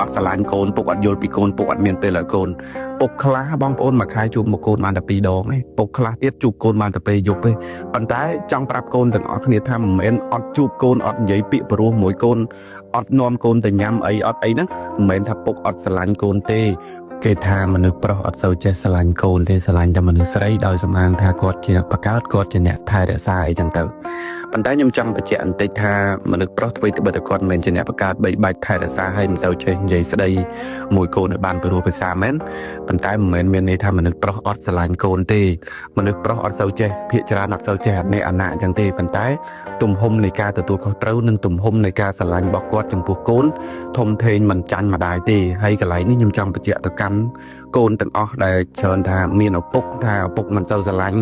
អត់ស្រឡាញ់កូនពុកអត់យល់ពីកូនពុកអត់មានពេលឲ្យកូនពុកខ្លះបងប្អូនមួយខែជួបមកកូនបានតែ2ដងទេពុកខ្លះទៀតជួបកូនបានតែពេលយប់ទេប៉ុន្តែចង់ប្រាប់កូនទាំងអស់គ្នាថាមិនមែនអត់ជួបកូនអត់និយាយពាក្យព្រោះមួយកូនអត់នាំកូនទៅញ៉ាំអីអត់អីហ្នឹងមិនមែនថាពុកអត់ស្រឡាញ់កូនទេគេថាមនុស្សប្រុសអត់សូវចេះស្រឡាញ់កូនទេស្រឡាញ់តែមនុស្សស្រីដោយសំអាងថាគាត់ជាបកើតគាត់ជាអ្នកថែរក្សាអីចឹងទៅប៉ុន្តែខ្ញុំចង់បញ្ជាក់បន្តិចថាមនុស្សប្រុសធ្វើត្បិតតែគាត់មិនមែនជាអ្នកបង្កើតបីបាច់ថែរក្សាហើយមិនសូវចេះនិយាយស្ដីមួយកូនឲ្យបានព្រោះភាសាមែនប៉ុន្តែមិនមែនមានន័យថាមនុស្សប្រុសអត់ស្រឡាញ់កូនទេមនុស្សប្រុសអត់សូវចេះភាកច្រើនអត់សូវចេះអានេះអាណាអញ្ចឹងទេប៉ុន្តែទំហំនៃការទទួលខុសត្រូវនិងទំហំនៃការស្រឡាញ់របស់គាត់ចំពោះកូនធំធេងមិនចាញ់ម្ដាយទេហើយកន្លែងនេះខ្ញុំចង់បញ្ជាក់ទៅកាន់កូនទាំងអស់ដែលច្រើនថាមានឪពុកថាឪពុកមិនសូវស្រឡាញ់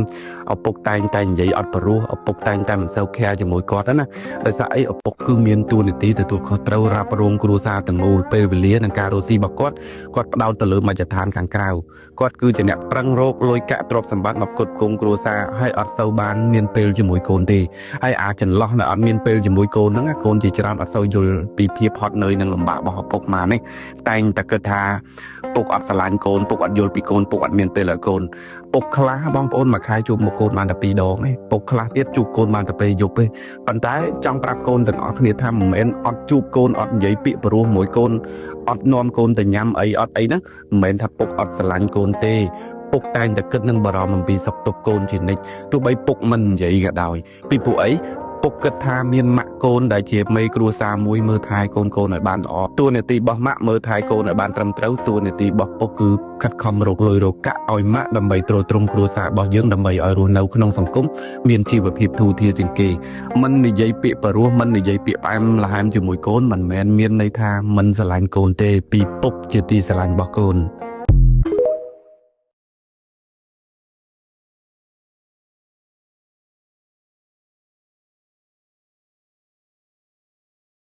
ឪពុកតែងតែនិយាយអត់ព្រោះឪពុកតែងតែមិនសូវខែជាមួយគាត់ណាដោយសារអីឪពុកគឺមានតួនាទីទទួលខុសត្រូវរ៉ាប់រងគ្រួសារទាំងមូលពេលវេលានិងការរស់ស៊ីរបស់គាត់គាត់ផ្ដោតទៅលើមជ្ឈដ្ឋានខាងក្រៅគាត់គឺជាអ្នកប្រឹងរកលុយកាក់ទ្រព្យសម្បត្តិមកផ្គត់ផ្គង់គ្រួសារហើយអត់សូវបានមានពេលជាមួយកូនទេហើយអាចចន្លោះនៅអត់មានពេលជាមួយកូនហ្នឹងកូនជាច្រើនអត់សូវយល់ពីភាពហត់នឿយនិងលំបាករបស់ឪពុកម៉ានេះតែងតែគិតថាពុកអត់ស្រឡាញ់កូនពុកអត់យល់ពីកូនពុកអត់មានពេលឲ្យកូនពុកខ្លះបងប្អូនមួយខែជួបមកកូនបានតែ2ដងទេពុកខ្លះទៀតជួបកូនបានតែពេលយប់ទេប៉ុន្តែចង់ប្រាប់កូនទាំងអស់គ្នាថាមិនមែនអត់ជួបកូនអត់និយាយពាក្យព្រោះមួយកូនអត់នាំកូនទៅញ៉ាំអីអត់អីហ្នឹងមិនមែនថាពុកអត់ស្រឡាញ់កូនទេពុកតែងតែគិតនឹងបារម្ភអំពីសុខទុក្ខកូនជានិច្ចទោះបីពុកមិននិយាយក៏ដោយពីពួកអីពុកគិតថាមានម៉ាក់កូនដែលជាមេគ្រួសារមួយមើលថែកូនកូនឲ្យបានល្អតួនាទីរបស់ម៉ាក់មើលថែកូនឲ្យបានត្រឹមត្រូវតួនាទីរបស់ពុកគឺខិតខំរកលុយរកកាក់ឲ្យម៉ាក់ដើម្បីទ្រទ្រង់គ្រួសាររបស់យើងដើម្បីឲ្យរស់នៅក្នុងសង្គមមានជីវភាពធូរធារជាងគេមិននិយាយពាក្យព្រោះមិននិយាយពាក្យផ្អែមល្ហែមជាមួយកូនមិនមែនមានន័យថាមិនស្រឡាញ់កូនទេពីពុកជាទីស្រឡាញ់របស់កូន។